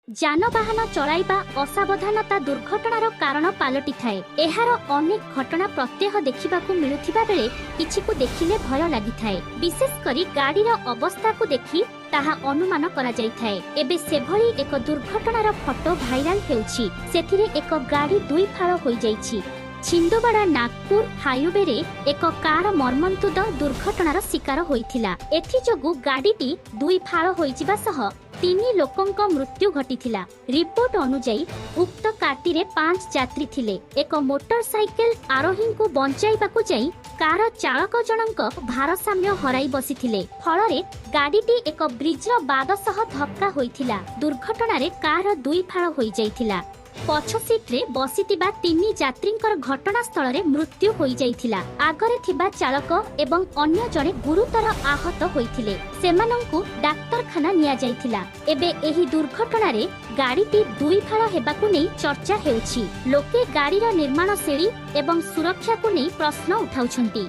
ଯାନବାହନ ଚଳାଇବା ଅସାବଧାନତା ଦୁର୍ଘଟଣାର କାରଣ ପାଲଟିଥାଏ। ଏହାର ଅନେକ ଘଟଣା ପ୍ରତ୍ୟହ ଦେଖିବାକୁ ମିଳୁଥିବା ବେଳେ କିଛିକୁ ଦେଖିଲେ ଭୟ ଲାଗିଥାଏ। ବିଶେଷ କରି ଗାଡ଼ିର ଅବସ୍ଥାକୁ ଦେଖି ତାହା ଅନୁମାନ କରାଯାଇଥାଏ। ଏବେ ସେଭଳି ଏକ ଦୁର୍ଘଟଣାର ଫଟୋ ଭାଇରାଲ ହେଉଛି। ସେଥିରେ ଏକ ଗାଡ଼ି ଦୁଇ ଫାଳ ହୋଇଯାଇଛି। ଛିନ୍ଦବାଡ଼ା ନାଗପୁର ହାଇୱେରେ ଏକ କାର ମର୍ମନ୍ତୁଦ ଦୁର୍ଘଟଣାର ଶିକାର ହୋଇଥିଲା। ଏଥିଯୋଗୁଁ ଗାଡ଼ିଟି ଦୁଇ ଫାଳ ହୋଇଯିବା ସହ ତିନି ଲୋକଙ୍କ ମୃତ୍ୟୁ ଘଟିଥିଲା। ରିପୋର୍ଟ ଅନୁଯାୟୀ, ଉକ୍ତ କାରଟିରେ 5 ଯାତ୍ରୀ ଥିଲେ। ଏକ ମୋଟର ସାଇକେଲ ଆରୋହୀଙ୍କୁ ବଞ୍ଚାଇବାକୁ ଯାଇ କାର ଚାଳକ ଜଣଙ୍କ ଭାରସାମ୍ୟ ହରାଇ ବସିଥିଲେ। ଫଳରେ ଗାଡ଼ିଟି ଏକ ବ୍ରିଜର ବାଦ ସହ ଧକ୍କା ହୋଇଥିଲା। ଦୁର୍ଘଟଣାରେ କାର ଦୁଇ ଫାଳ ହୋଇଯାଇଥିଲା। ପଛ ସିଟ୍ରେ ବସିଥିବା ତିନି ଯାତ୍ରୀଙ୍କର ଘଟଣାସ୍ଥଳରେ ମୃତ୍ୟୁ ହୋଇଯାଇଥିଲା। ଆଗରେ ଥିବା ଚାଳକ ଏବଂ ଅନ୍ୟ ଜଣେ ଗୁରୁତର ଆହତ ହୋଇଥିଲେ। ସେମାନଙ୍କୁ ଡାକ୍ତରଖାନା ନିଆଯାଇଥିଲା। ଏବେ ଏହି ଦୁର୍ଘଟଣାରେ ଗାଡ଼ିଟି ଦୁଇ ଫାଳ ହେବାକୁ ନେଇ ଚର୍ଚ୍ଚା ହେଉଛି। ଲୋକେ ଗାଡ଼ିର ନିର୍ମାଣ ଶୈଳୀ ଏବଂ ସୁରକ୍ଷାକୁ ନେଇ ପ୍ରଶ୍ନ ଉଠାଉଛନ୍ତି।